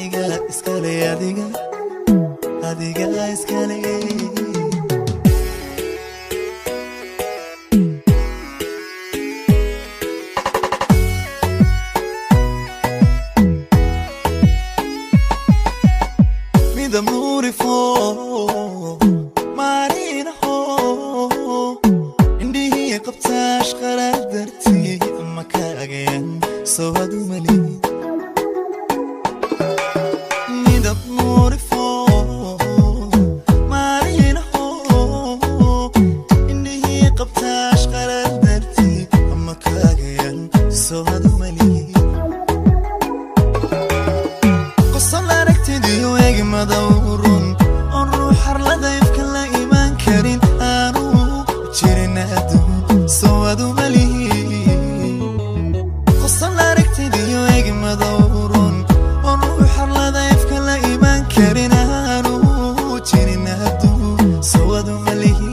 Adiga iskale, adiga, adiga iskale. Midab nuurifo maarinaho, indhihii qabtaash qaraar dartii ama kaagayan soo hadumali. Midab nuurifo maarinaho, indhihii qabtaash qaraar dartii ama kaagayan soo hadumali. Qosol aragtidiyo egmada run oon ruux harladayfka la imaan karin aanu jirin adduun soo adumalihi. Qosol aragtidiyo egmada run oon ruux harladayfka la imaan karin aanu jirin adduun soo adumalihi.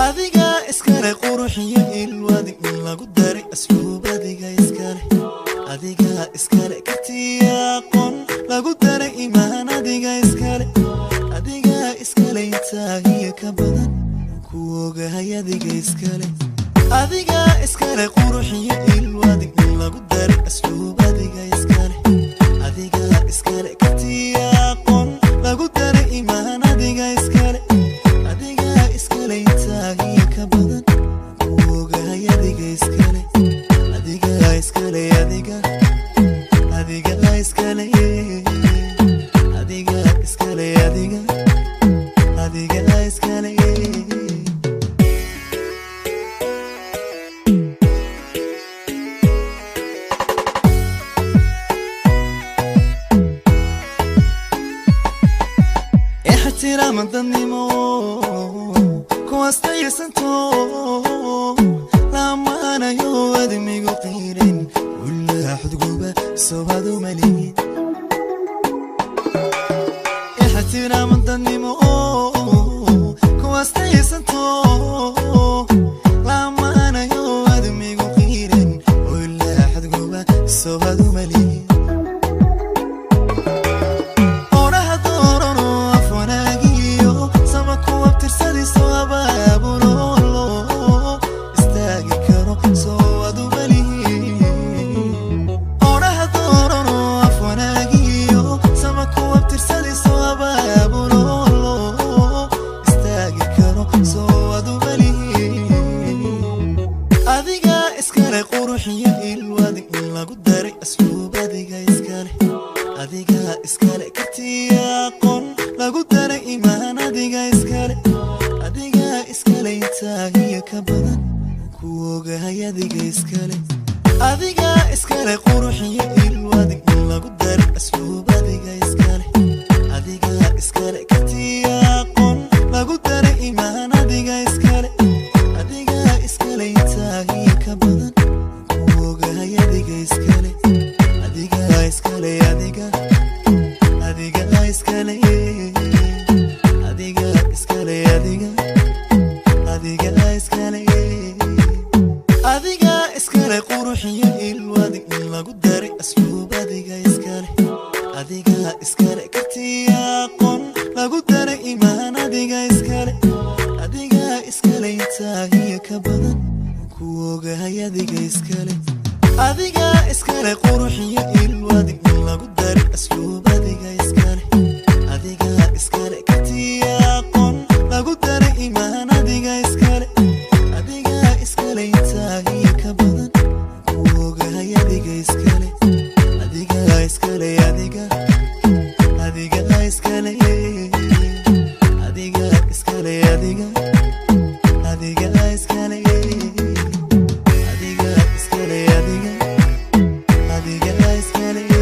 Adiga iskale quruxiyo ilwadi in lagu daray asluub, adiga iskale, adiga iskale kartiya aqoon lagu daray imaan, adiga iskale, adiga iskale intaahiyo ka badan ku ogahay, adiga iskale, adiga iskale quruxiyo ilwadi in lagu daray asluub, adiga iskale, adiga iskale kartiya aqoon lagu daray imaan, adiga iskale, adiga iskale intaahiyo ka badan ku ogahay, adiga iskale, adiga iskale, adiga, adiga iskale, adiga iskale, adiga, adiga iskale. Ixtiraam dadnimo kuwaas taysanto lamaanayo admigu qiirin walaa xudguba soo hadumalin. Ixtiraam dadnimo kuwaas taysanto lamaanayo admigu qiirin walaa xudguba soo hadumalin. Oraha doorano af wanaagiyo sama ku abtirsadiiso abaabulo loo istaagi karo soo adumalihi. Oraha doorano af wanaagiyo sama ku abtirsadiiso abaabulo loo istaagi karo soo adumalihi. Adiga iskale quruxiyo ilwadi in lagu daray asluub, adiga iskale, adiga iskale kartiya aqoon lagu daray imaan, adiga iskale, adiga iskale intaahiyo ka badan ku ogahay, adiga iskale, adiga iskale quruxiyo ilwadi in lagu daray asluub, adiga iskale, adiga iskale kartiya aqoon lagu daray imaan, adiga iskale, adiga iskale intaahiyo ka badan ku ogahay, adiga iskale, adiga iskale, adiga, adiga iskale, adiga iskale, adiga, adiga iskale, adiga iskale quruxiyo ilwadi in lagu daray asluub, adiga iskale, adiga iskale kartiya aqoon lagu daray imaan, adiga iskale, adiga iskale intaahiyo ka badan ku ogahay, adiga iskale, adiga iskale quruxiyo ilwadi in lagu daray asluub, adiga iskale, adiga iskale kartiya aqoon lagu daray imaan, adiga iskale, adiga iskale intaahiyo ka badan ku ogahay, adiga iskale, adiga iskale, adiga, adiga iskale, adiga iskale, adiga, adiga iskale, adiga iskale, adiga, adiga iskale.